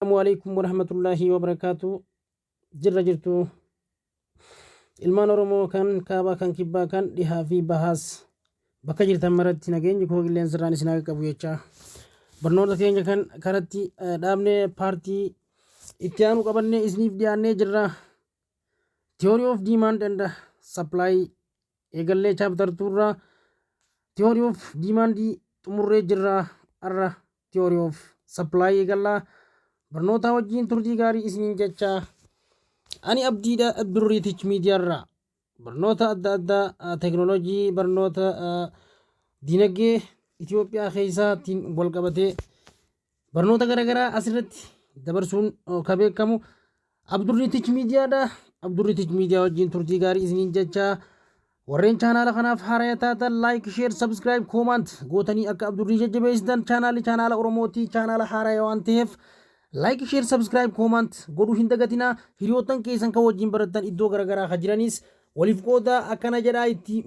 Assalamu alaikum warahmatullahi wabarakaatu. Jirra jirtu, ilmaan Oromoo kan kaabaa, kan kibbaa, kan dhihaa fi bahaas, bakka jirtan maratti nageenyi koo qilleensa irraan isin haa qabu jecha, barnoota keenya kan karatti dhaabnee paartii itti aanu qabannee isiniif dhiyaannee jirra. Theory of demand and supply eegallee chapter 2rraa theory of demand xumurree jirra. Har'a theory of supply eegallaa. Barnoota wajjin turtii gaarii isiniin jecha, ani Abdiidha, Abdurriitich Miidiyaarraa barnoota adda addaa, teekinooloojii, barnoota dinagdee Itoophiyaa keessaatiin wal qabatee barnoota garaagaraa asirratti dabarsuun ka beekamu Abdurriitich Miidiyaadha. Abdurriitich Miidiyaa wajjin turtii gaarii isiniin jecha, warreen chaanaala kanaaf haaraa taatan like, share, subscribe, comment gootanii akka Abdurrii jajjabeessitan. Chaanaalli chaanaala Oromootii, chaanaala haaraa waan ta'eef like, share, subscribe, comment godhuu hin dagatinaa. Hiriyoottan keessan kan wajjin barattan iddoo garaagaraa kan jiranis waliif qooda. Akkana jedhaa itti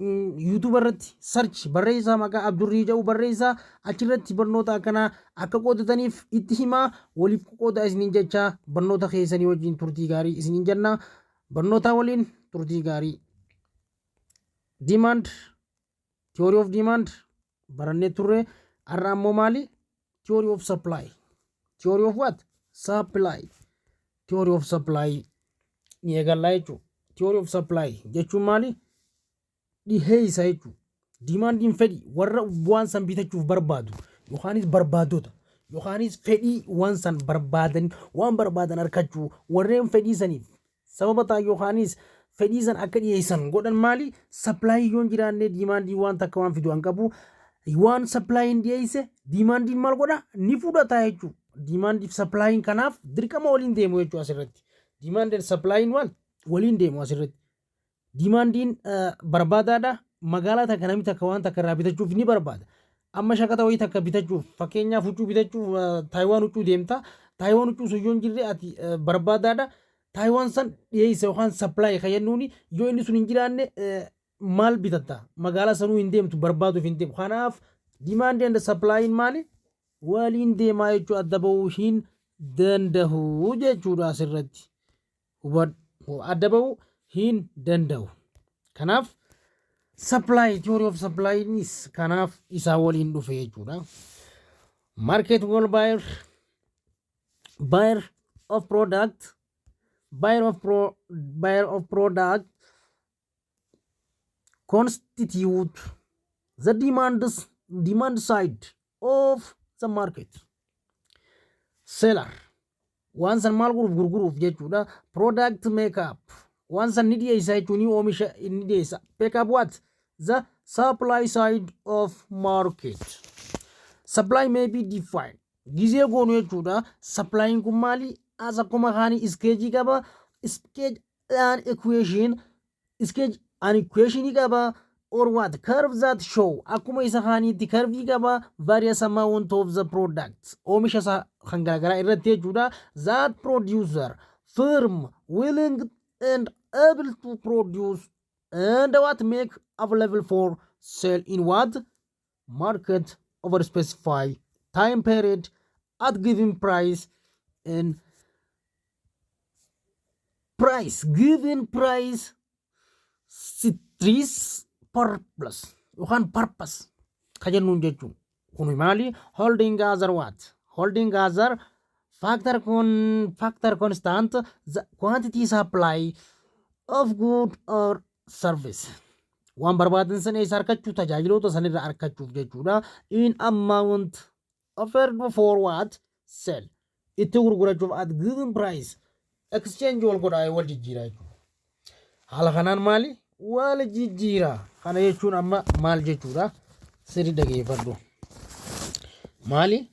YouTube irratti search barreessaa, maqaa Abdurrii jedhu barreessaa, achirratti barnoota akkanaa akka qoodataniif itti himaa, waliif qooda isiniin jecha, barnoota keessanii wajjin turtii gaarii isiniin jenna. Barnoota waliin turtii gaarii. Demand, theory of demand barannee turre. Har'a ammoo maali? Theory of supply. Theory of what? Supply. Theory of supply ni eegallaa jechuudha. Theory of supply jechuun maali? Dhiheessa jechuudha. Demandiin fedhii warra waan san bitachuuf barbaadu yookaanis barbaadota yookaanis fedhii waan san barbaadan, waan barbaadan argachuu warreen fedhii saniif sababa ta'an yookaanis fedhii san akka dhiyeessan godhan maali? Supply yoo hin jiraanne demandii waan takka waan fidu hin qabu. Waan supplyiin dhiyeesse demandiin maal godha? Ni fudhata jechuudha. Demandiif supplyiin kanaaf dirqama waliin deemu jechuudha asirratti. Demandiin supplyiin waan waliin deemu asirratti. Demandiin barbaadaadha. Magaalaa takka namni takka waan takka irraa bitachuuf ni barbaada. Amma shaqaxa wayii takka bitachuuf, fakkeenyaaf huccuu bitachuuf Taayiwaan huccuu deemta. Taayiwaan huccuu sun yoo hin jirre ati barbaadaadha. Taayiwaan san dhiyeessa yookaan supply kan jennuuni yoo inni sun hin jiraanne maal bitatta? Magaalaa sanuu hin deemtu, barbaaduuf hin deemu. Kanaaf demandii and supplyiin maali? Waliin deemaa jechuu, adda bahuu hin danda'u jechuudha asirratti. Hubadhu, adda bahuu hin danda'u. Kanaaf supply, theory of supply kanaaf isaa waliin dhufe jechuudha. Market goal, buyer of product, buyer of product constitute the demand side of the market. Seller waan san maal godhuuf? Gurguruuf jechuudha. Product make up waan san ni dhiyeessa jechuun ni oomisha, ni dhiyeessa. Make up what? The supply side of market. Supply may be defined gizee goonu jechuudha. Supplying kun maali? As akkuma kaanii schedule qaba, schedule an equation, schedule an equation qaba or what? Curve that show akkuma isa kaaniitti curve qaba, various amount of the products, oomisha isaa kan garaagaraa irratti jechuudha, that producer firm willing and able to produce and what? Make available for sale in what? Market over specified time period at given price and price, given price ceteris paribus yookaan purpose ka jennuun jechuun kun maali? Holding other what? Holding other factor constant, the quantity supply of good or service, waan barbaadan sana eessa argachuu? Tajaajiloota sanirra argachuuf jechuudha. In amount offered for what? Sale, itti gurgurachuuf, at given price, exchange wal godhaa, wal jijjiiraa jechuudha. Haala kanaan maali? Wal jijjiira. Kana jechuun amma maal jechuudha? Sirri dhageeffadhu. Maali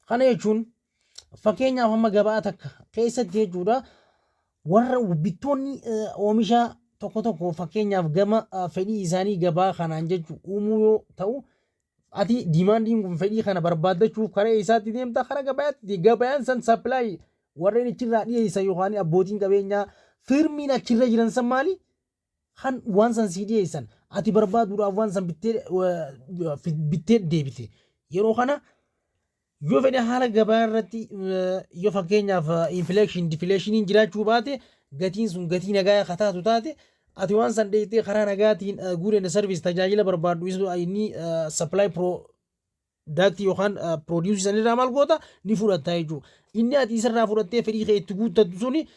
kana jechuun? Fakkeenyaaf amma gabaa takka keessatti jechuudha, warra bittoonni oomisha tokko tokko, fakkeenyaaf gama fedhii isaanii gabaa kanaan jechuun uumuu yoo ta'u, ati demandiin kun fedhii kana barbaaddachuuf karaa eessaatti deemta? Karaa gabayaatti. Gabayaan san supply warreen achirraa dhiyeessan yookaan abbootiin qabeenyaa firmiin achirra jiran san maali? Kan waan san sii dhiyeessan, ati barbaaduudhaaf waan san bittee bittee deebite. Yeroo kana Yoo fedhe haala gabaa irratti, yoo fakkeenyaaf inflation, deflationiin jiraachuu baate, gatiin sun gatii nagaa akka taatu taate, ati waan san dheeytee karaa nagaatiin good and service, tajaajila barbaaddu inni supply product yookaan produce sanirraa maal goota? Ni fudhatta jechuudha. Inni ati isarraa fudhattee fedhii kee itti guuttattu suni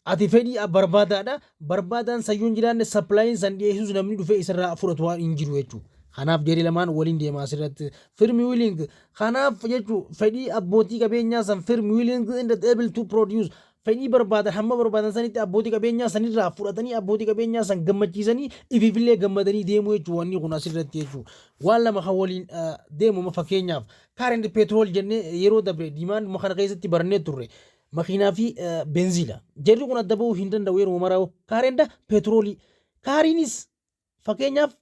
ati fedhii barbaadaadha. Barbaadaan sayyoon jiraanne, supplyiin san dhiyeessus namni dhufee isarraa fudhatu waan hin jiru jechuudha. Kanaaf jarri lamaan waliin deemaa asirratti. Firm willing kanaaf jechuun fedhii abbootii qabeenyaa san, firm willing and able to produce, fedhii barbaadan hamma barbaadan sanitti abbootii qabeenyaa sanirraa fudhatanii, abbootii qabeenyaa san gammachiisanii, ifiifillee gammadanii deemuu jechuudha wanni kun asirratti jechuudha. Waan lama kan waliin deemu, fakkeenyaaf car and petrol jennee yeroo dabre demand kana keessatti barannee turre, makiinaa fi benziila. Jarri kun adda bahuu hin danda'u yeroo maraa, car and petrolii. Cariinis fakkeenyaaf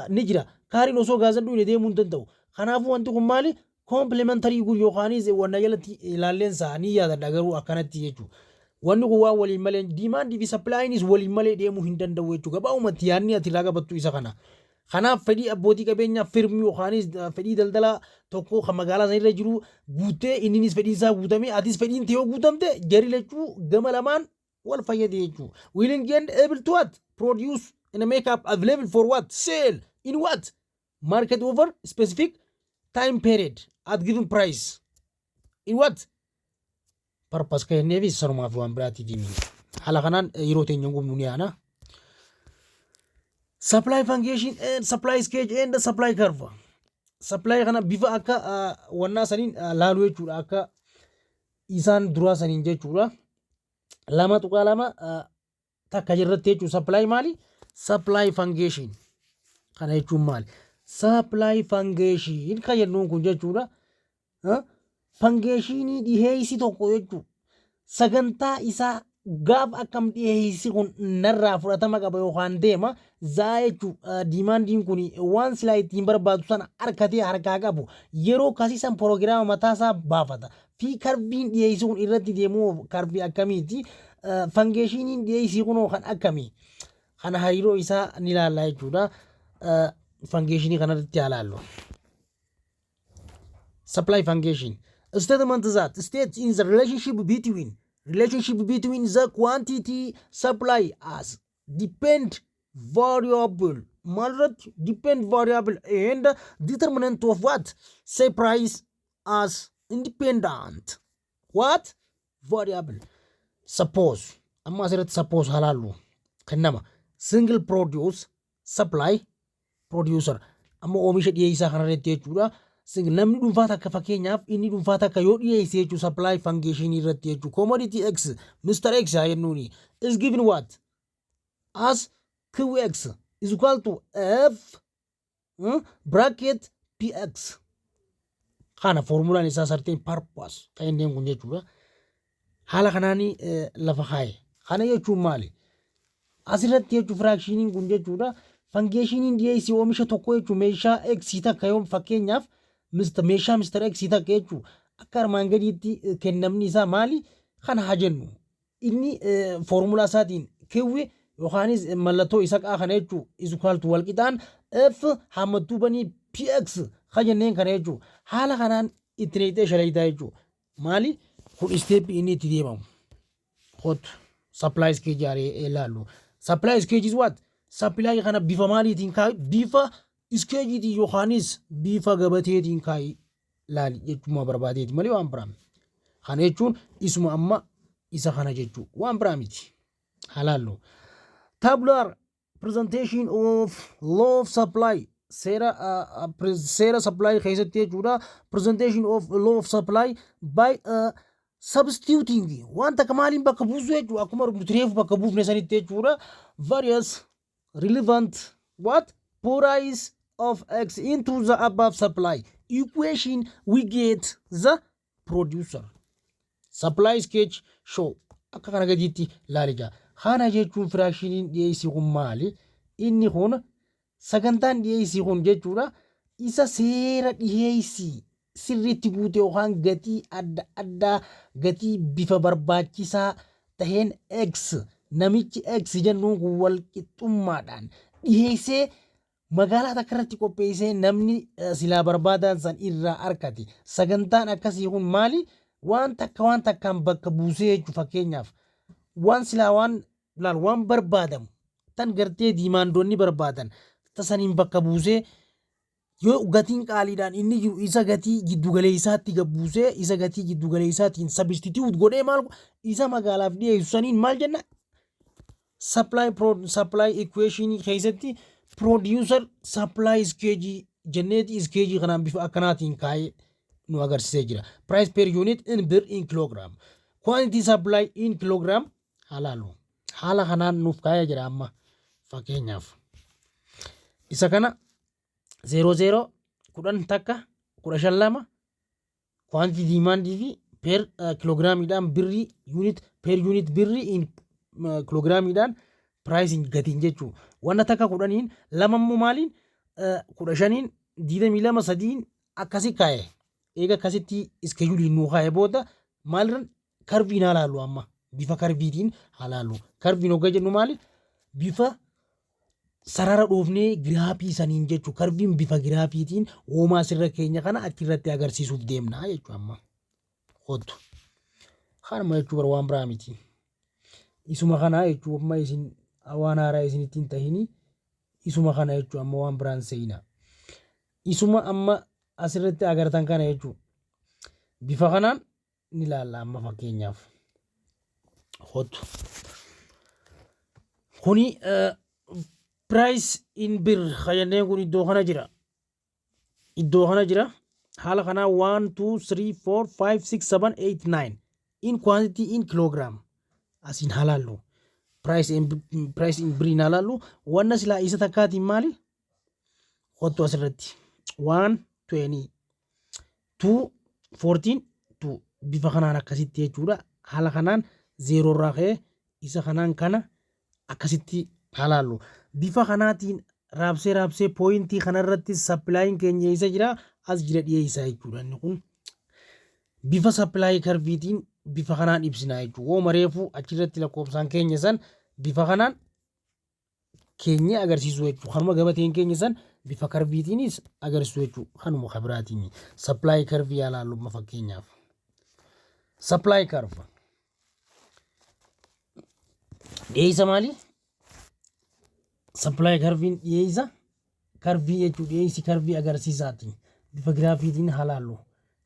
ni jira. Cariin osoo gaazan dhuyne deemuu hin danda'u. Kanaafuu wanti kun maali? Complementary good yookaanis wanna jalatti ilaalleen isaa ni yaadadha garuu akkanatti jechuudha. Wanni kun waan waliin malee, demandii fi supplyiinis waliin malee deemuu hin danda'u jechuudha. Gabaabumatti yaadni ati irraa qabattu isa kana. Kanaaf fedhii abbootii qabeenyaa firmii yookaanis fedhii daldalaa tokko kan magaalaa sanirra jiru guutee, inninis fedhiin isaa guutamee, atis fedhiin ta'ee yoo guutamte, jari lachuu gama lamaan wal fayyade jechuudha. Willing and able to what? Produce and make up available for what? Sale in what? Market over specific time period at given price. In what? Purpose kan jenneefi sanumaaf, waan biraatiif himi. Haala kanaan yeroo teenya gubnu ni yaana. Supply function and supply schedule and supply curve. Supply kana bifa akka wannaa saniin laaluu jechuudha, akka isaan duraa saniin jechuudha. 2.21 irratti jechuudha. Supply maali? Supply function. Kana jechuun maali? Supply function kan jennuun kun jechuudha. Functionii dhiheessi tokko jechuudha. Sagantaa isaa gaaf akkam dhiheessi kun narraa fudhatama qaba yookaan deema zaa jechuudha. Demandiin kun waan silaa ittiin barbaadu sana harkatee harkaa qabu yeroo kasiisan proogiraama mataasaa baafata. Fi curveiin dhiheessi kun irratti deemuu curveii akkamiiti? Functioniin dhiheessii kunoo kan akkamii? Kana hariiroo isaa ni ilaalla jechuudha. Functionii kanarratti haa ilaallu. Supply function. Statement that states in the relationship between the quantity supply as depend variable, maalirratti depend variable, and determinant of what? Say price as independent what? Variable. Suppose, amma asirratti suppose haa laallu, kennama single produce supply producer, amma oomisha dhiyeessaa kanarratti jechuudha. Namni dhuunfaa takka, fakkeenyaaf inni dhuunfaa takka yoo dhiyeesse jechuu, supply function irratti jechuu, commodity x, Mr. X haa jennuuni, is given what? As qx is equal to f bracket px. Kana formulaan isaa certain purpose kan inni kun jechuudha. Haala kanaanii lafa kaaye. Kana jechuun maali? Asirratti jechuun functioniin kun jechuudha. Functioniin dhiyeessii oomisha tokko jechuun meeshaa x takka yoo fakkeenyaaf meeshaa Mr. X takka jechuun akka armaan gadiitti kennamni isaa maali? Kana haa jennu. Inni foormulaa isaatiin Q yookaanis mallattoo isa qaa kana jechuun is equal to walqixaan F hammattuu banii PX ka jenneen kana jechuun haala kanaan itti neeyxee shalaytaa jechuudha. Maali? Kun stepii inni itti deemamu. Hot supply schedule ilaallu. Supply schedule is what? Supply kana bifa maaliitiin kaa'i? Bifa scheduleiitiin yookaanis bifa gabateetiin kaa'i laali jechuun barbaadeeti malee waan biraa miti. Kana jechuun isuma amma isa kana jechuu, waan biraa miti. Halaallu. Tabular presentation of law of supply, seera supply keessatti jechuudha. Presentation of law of supply by substituting, wanta akka maaliin bakka buusu jechuudha, akkuma nuti reefu bakka buufne sanitti jechuudha. Various relevant what? Price of x into the above supply equation, we get the producer supply schedule show akka kana gadiitti laali. Kana jechuun functioniin dhiyeessii kun maali? Inni kun sagantaan dhiyeessii kun jechuudha, isa seera dhiyeessii sirriitti guute yookaan gatii adda addaa, gatii bifa barbaachisaa taheen x, namichi x jennuun kun wal qixxummaadhaan dhiyeessee Magaalaa takka irratti qopheessee namni silaa barbaadan san irraa argate. Sagantaan akkasii kun maali? Waan takka waan takkaan bakka buusee jechuudha. Fakkeenyaaf, waan silaa waan laal waan barbaadamu tan gartee demandoonni barbaadan tasaniin bakka buusee, yoo gatiin qaaliidhaan inni jiru isa gatii giddugaleessaatti gabbuusee, isa gatii giddugaleessaatiin substitute godhee maal isa magaalaaf dhiyeessu saniin maal jenna? Supply equation keessatti producer supply schedule jenneeti schedule kanaan bifa akkanaatiin kaa'ee nu agarsiisee jira. Price per unit in birr in kilogram. Quantity supply in kilogram haalaalu. Haala kanaan nuuf kaa'ee jira amma fakkeenyaaf. Isa kana 0 0 10 takka 15 lama quantity demandii fi per kiloogiraamiidhaan birrii unit per unit birrii in kiloogiraamiidhaan pricing gatiin jechuudha. Wanna takka 10n lama immoo maaliin 15n 22 sadiin akkasi kaa'e. Eega akkasitti scheduleiin nuu kaa'e booda maalirra curveiin haa laallu. Amma bifa curveiitiin haa laallu. Curveiin hoggaa jennu maali? Bifa sarara dhoofnee graphii saniin jechuudha. Curveiin bifa graphiitiin uumaa sirra keenya kana achirratti agarsiisuuf deemna jechuudha amma. Kottu. Kanuma jechuu bara waan biraa miti. Isuma kana jechuu amma isin waan haaraa isinitti hin tahini, isuma kana jechuu amma waan biraan seeyina. Isuma amma asirratti agartan kana jechuu bifa kanaan ni ilaalla amma fakkeenyaaf. Kottu. Kuni price in birr jenneen kun iddoo kana jira. Iddoo kana jira. Haala kanaa 1 2 3 4 5 6 7 8 9 in quantity in kilogram asiin halaallu. Price in birriin halaallu. Wanna silaa isa takkaatiin maali? Kottu asirratti. 1 20 2 14 2 bifa kanaan akkasitti jechuudha. Haala kanaan zeeroo irraa ka'ee isa kanaan kana akkasitti halaallu. Bifa kanaatiin raabsee raabsee pointii kanarratti supplyiin keenya isa jira, as jira dhiyeessaa jechuudha inni kun. Bifa supply curveiitiin bifa kanaan ibsina jechuudha. Wooma reefu achirratti lakkoofsaan keenya san bifa kanaan keenya agarsiisu jechuudha. Kanuma gabateen keenya san bifa curveiitiinis agarsiisu jechuudha. Kanuma kabiraatiin supply curveii haa laallu fakkeenyaaf. Supply curve. Dhiyeessa maali? Supply curveiin dhiyeessa curveii jechuudha. Dhiyeessi curveii agarsiisaati. Bifa graphiitiin haa laallu.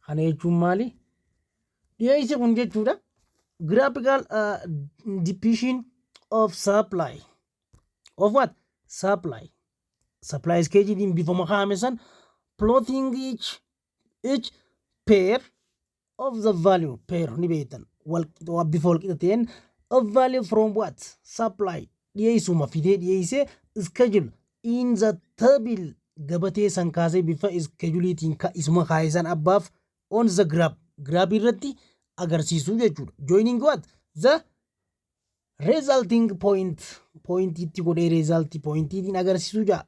Kana jechuun maali? Dhiyeessi kun jechuudha. Graphical depiction of supply. Of what? Supply. Supply schedule bifuma kaa'ame san plotting each pair of the value, pair ni beektan, wal bifa wal qixa ta'een of value from what? Supply dhiyeessuma fidee dhiyeessee schedule in the table gabatee san kaasee bifa scheduleiitiin isuma kaa'e san abbaaf on the graph graph irratti agarsiisuu jechuudha. Joining what? The resulting point pointiitti godhee result pointiitiin agarsiisuu jaa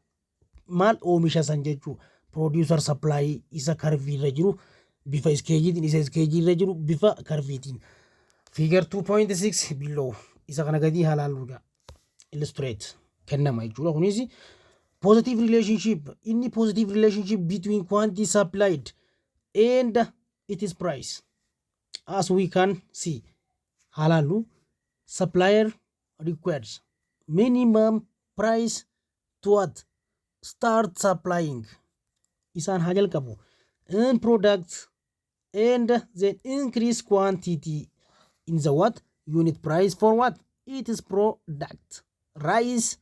maal oomisha san jechuu producer supply isa curveii irra jiru bifa scheduleiitiin isa scheduleii irra jiru bifa curveiitiin. Figure 2.6 below isa kana gadii halaaluu jaa illustrate kennama jechuudha. Kunis positive relationship inni positive relationship between quantity supplied and its price. As we can see, halaallu, supplier requires minimum price to what? Start supplying isaan haa jalqabu in product and then increase quantity in the what? Unit price for what? It is product rise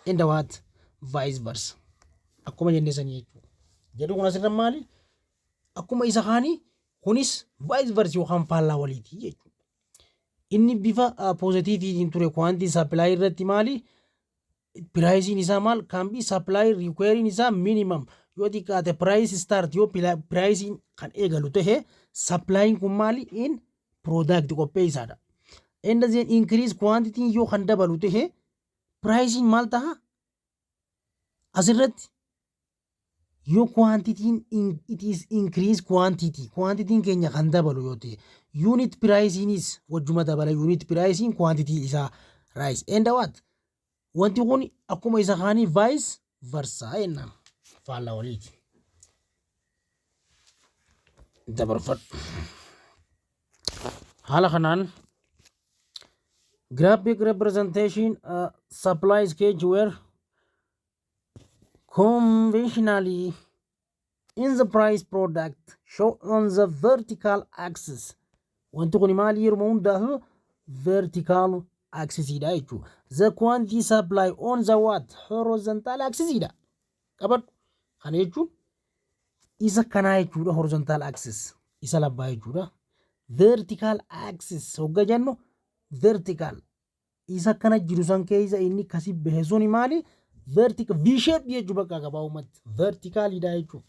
and what? Vice versa. Akkuma jenne sanii jechuudha. Jedhu kun asirra maali? Akkuma isa kaanii kunis vice versa yookaan faallaa waliiti jechuudha. Inni bifa positiveiitiin ture quantity supply irratti maali? Priceiin isaa maal? Kan bi supply requiring isaa minimum yoo xiqqaate price start yoo priceiin kan eegalu tahe supplyiin kun maali? In product qopheessaadha. And then increase quantity yoo kan dabalu tahe priceiin maal taha? Asirratti yoo quantityin it is increase quantity, quantityin keenya kan dabalu yoo ta'e unit priceiinis wajjuma dabala, unit priceiin quantity isaa rise and what? Wanti kun akkuma isa kaanii vice versa jennaan, faallaa waliiti. Dabarfadhu. Haala kanaan graphic representation supply schedule where conventionally in the price product show on the vertical axis. Wanti kun maali? Yeruma hundaaf vertical axis dha jechuudha. The quantity supply on the what? Horizontal axis dha. Qabadhu. Kana jechuun isa kanaa jechuudha, horizontal axis isa labbaa jechuudha. Vertical axis hogga jennu, vertical isa kana jiru san keessa inni kasi bahe suni maali? Vertical V shape jechuu, bakka gabaabumatti verticalidha jechuudha.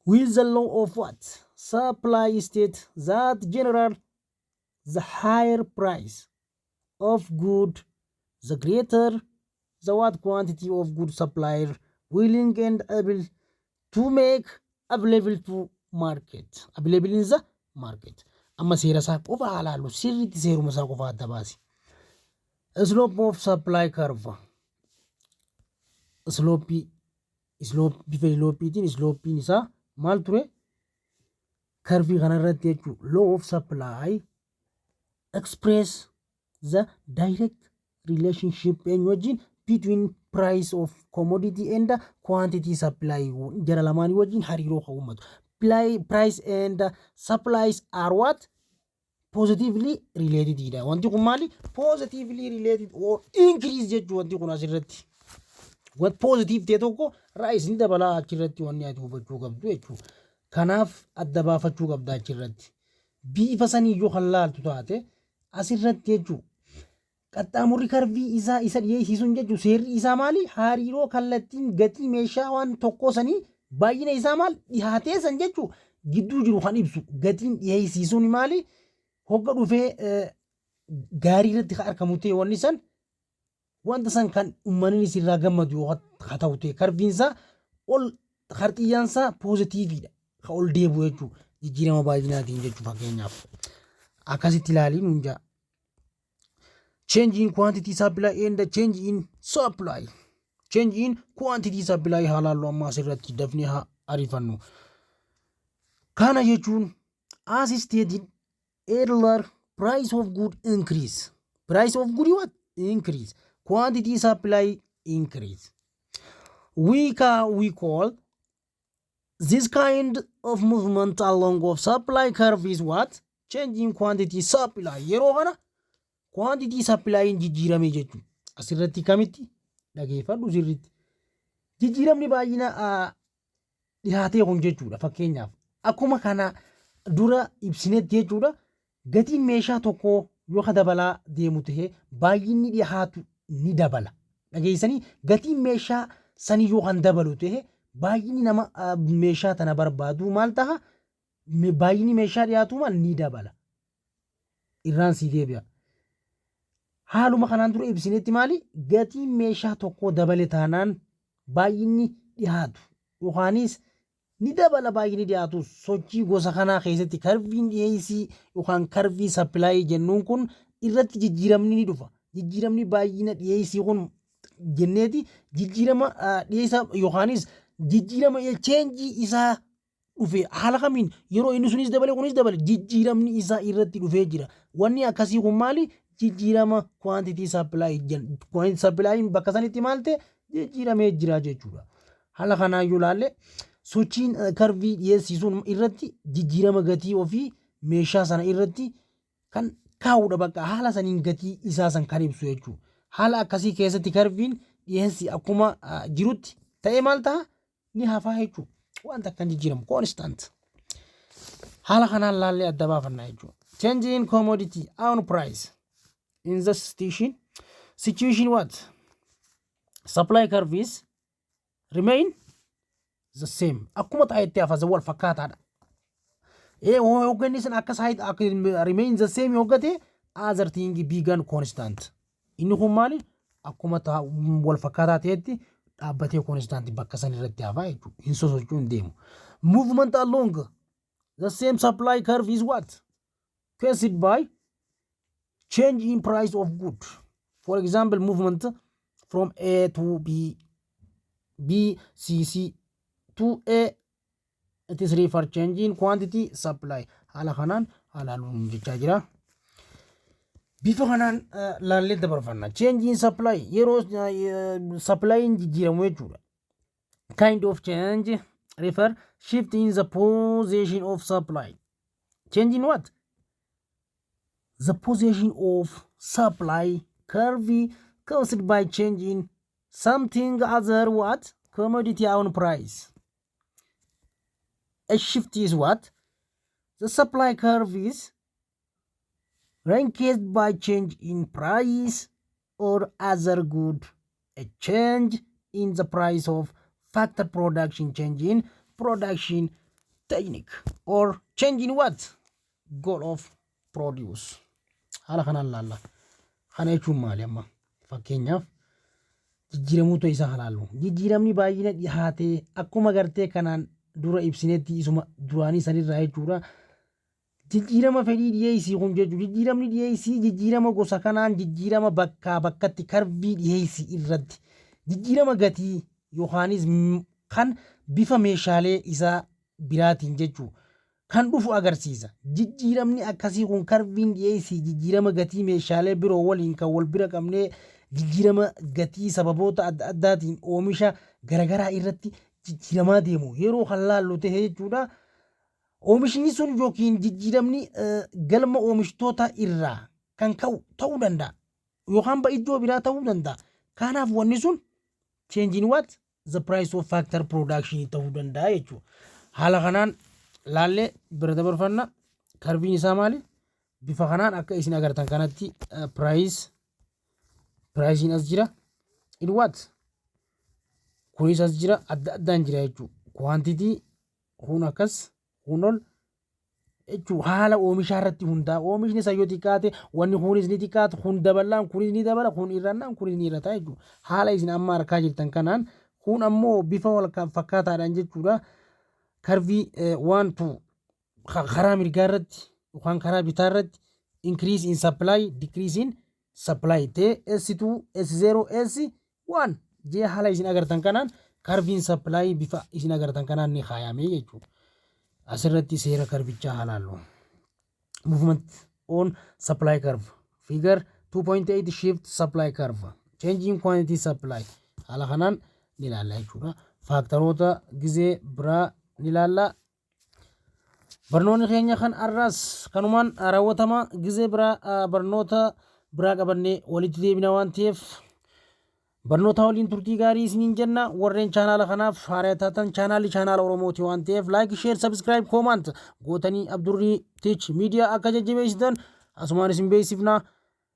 With the law of what? Supply state that general the higher price of good, the greater the what? Quantity of good supplier willing and able to make available to market, available in the market. Amma seera isaa qofa haa laallu sirriitti, seeruma isaa qofa adda baasi. Slope of supply curve, slope, slope, bifa slopeiitiin, slopeiin isaa maal ture curveii kanarratti jechuudha? Law of supply express the direct relationship eenyu wajjin? Between price of commodity and quantity supply. Jara lamaanii wajjin hariiroo kan uummatu. Price and supplies are what? Positively related dha. Wanti kun maali? Positively related or increase jechuu. Wanti kun asirratti want positive ta'e tokko rise ni dabalaa achirratti, wanni ati hubachuu qabdu jechuudha. Kanaaf adda baafachuu qabda achirratti. Bifa sanii yoo kan laaltu taate asirratti jechuudha. Qaxxaamurri curveii isaa isa dhiyeessisuun jechuun seerri isaa maali? Hariiroo kallattiin gatii meeshaa waan tokkoo sanii baay'ina isaa maal dhihaatee san jechuun gidduu jiru kan ibsu. Gatiin dhiyeessisuun maali? Hogga dhufee gaarii irratti kan argamu ta'e, wanni san wanta san kan uummanni irraa gammadu yoo haa ta'u ta'e, curveiin isaa ol harxiyyaan isaa positiveiidha. Kan ol deebi'u jechuudha. Jijjiirama baay'inaatiin jechuudha fakkeenyaaf. Akkasitti ilaalii nuun jaa. Change in quantity supply and the change in supply. Change in quantity supply haa laallu amma asirratti, dafnee haa ariifannu. Kana jechuun, as stated earlier, price of good increase. Price of good what? Increase. Quantity supply increase. We call this kind of movement along of supply curve is what? Change in quantity supply. Yeroo kana quantity supply jijjiirame jechuudha. Asirratti kamitti dhageeffadhu sirriitti. Jijjiiramni baay'ina dhihaatee kun jechuudha fakkeenyaaf. Akkuma kana dura ibsinetti jechuudha. Gatiin meeshaa tokkoo yoo ka dabalaa deemu ta'e, baay'inni dhihaatu ni dabala. Dhageessanii, gatiin meeshaa sanii yoo kan dabalu ta'e, baay'inni nama meeshaa tana barbaadu maal ta'a? Baay'inni meeshaa dhiyaatu maal ni dabala. Irraan sii deebi'a. Haaluma kanaan dura ibsinetti maali? Gatiin meeshaa tokkoo dabale taanaan baay'inni dhiyaatu yookaanis ni dabala. Baay'inni dhiyaatu sochii gosa kanaa keessatti curveiin dhiyeessii yookaan curveii supplyii jennuun kun irratti jijjiiramni ni dhufa. Jijjiiramni baay'ina dhiyeessii kun jenneeti jijjiirama dhiyeessa yookaanis jijjiirama changeii isaa dhufe. Haala kamiin? Yeroo inni sunis dabale, kunis dabale, jijjiiramni isaa irratti dhufee jira. Wanni akkasii kun maali? Jijjiirama quantity supplyii. Quantity supplyiin bakka sanitti maal ta'e? Jijjiiramee jira jechuudha. Haala kanaan yoo ilaalle, sochiin curveii dhiyeessisuun irratti jijjiirama gatii ofii meeshaa sana irratti kan kaa'udha, bakka haala saniin gatii isaa san kan ibsu jechuudha. Haala akkasii keessatti curveiin dhiyeessii akkuma jirutti ta'ee maal ta'a? Ni hafaa jechuudha. Wanta akkan jijjiiramu constant. Haala kanaan laallee adda baafannaa jechuudha. Change in commodity own price in the situation what? Supply curve is remain the same. Akkuma ta'etti hafa, wal fakkaataadha. Ee, hogganni sun akka akka remain the same hoggate, other thing being constant. Inni kun maali? Akkuma wal fakkaataa ta'etti dhaabbatee constant bakka san irratti hafaa jechuudha. Hin sosochuu, hin deemu. Movement along the same supply curve is what? Caused by change in price of good. For example, movement from A to B, B, C, C to A, it is refer change in quantity supply. Haala kanaan haalaan jechaa jira. Bifa kanaan laallee dabarfanna. Change in supply yeroo supplying jijjiiramu jechuudha. Kind of change refer shift in the position of supply. Change in what? The position of supply curve caused by change in something other what? Commodity own price. A shift is what? The supply curve is ranked by change in price or other good. A change in the price of factor production, change in production technique, or change in what? Goal of produce. Haala kanaan laalla. Kana jechuun maali amma? Fakkeenyaaf, jijjiiramuutu isa halaallu. Jijjiiramni baay'ina dhihaatee akkuma gartee kanaan dura ibsinetti isuma duraanii sanirraa jechuudha. Jijjiirama fedhii dhiyeessii kun jechuudha. Jijjiiramni dhiyeessii jijjiirama gosa kanaan jijjiirama bakkaa bakkatti curve dhiyeessii irratti jijjiirama gatii yookaanis kan bifa meeshaalee isaa biraatiin jechuudha. Kan dhufu agarsiisa. Jijjiiramni akkasii kun curveiin dhiyeessii jijjiirama gatii meeshaalee biroo waliin kan wal bira qabnee jijjiirama gatii sababoota adda addaatiin oomisha garaagaraa irratti jijjiiramaa deemu yeroo kan laallu ta'e jechuudha. Oomishni sun yookiin jijjiiramni galma oomishtoota irraa kan ka'u ta'uu danda'a. Yookaan iddoo biraa ta'uu danda'a. Kanaaf wanni sun change in what? The price of factor production ta'uu danda'a jechuudha. Haala kanaan laallee bira dabarfanna. Curveiin isaa maali? Bifa kanaan akka isin agartan kanatti price priceiin as jira. In what? Kunis as jira, adda addaan jira jechuudha. Quantity kun akkas kun ol jechuudha. Haala oomishaa irratti hundaa'a. Oomishni isa yoo xiqqaate wanni kunis ni xiqqaata, kun daballaan kunis ni dabala, kun hir'annaan kunis ni hir'ata jechuudha. Haala isin amma argaa jirtan kanaan kun ammoo bifa wal fakkaataadhaan jechuudha. Curve one two karaa mirgaa irratti yookaan karaa bitaa irratti increase in supply, decrease in supply ta'e S2, S0, S1 jee haala isin agartan kanaan curveiin supply bifa isin agartan kanaan ni kaayame jechuudha. Asirratti seera curvichaa halaallu. Movement on supply curve. Figure 2.8 shift supply curve. Change in quantity supply. Haala kanaan ni ilaalla jechuudha. Factoroota gizee biraa ni ilaalla. Barnoonni keenya kan har'aas kanumaan raawwatama. Gizee biraa barnoota biraa qabannee walitti deebina waan ta'eef barnoota waliin turtii gaarii isiniin jenna. Warreen chaanaala kanaaf haaraa taatan, chaanaalli chaanaala Oromooti waan ta'eef, like, share, subscribe, comment gootanii Abdurrii Teach Miidiyaa akka jajjabeessitan asumaan isin beeksifna.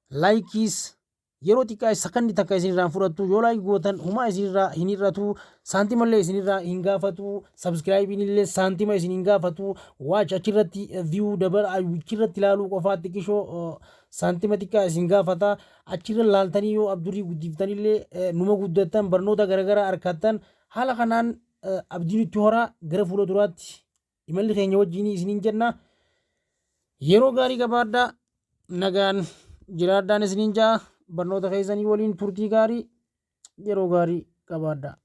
Likeiis yeroo xiqqaa sakandii takka isinirraa fudhattu. Yoo like gootan humaa isinirraa hin hir'atu, saantima illee isinirraa hin gaafatu. Subscribeiin illee saantima isin hin gaafatu. Watch achirratti view dabala achirratti ilaaluu qofaatti qishoo saantima xiqqaa isin gaafata. Achirra laaltanii yoo Abdurii guddiftanillee numa guddattan, barnoota garaagaraa argattan. Haala kanaan abdiin itti horaa gara fuula duraatti imalli keenya wajjin isiniin jenna. Yeroo gaarii qabaadhaa, nagaan jiraadhaan isiniin ja'a. Barnoota keessanii waliin turtii gaarii, yeroo gaarii qabaadhaa.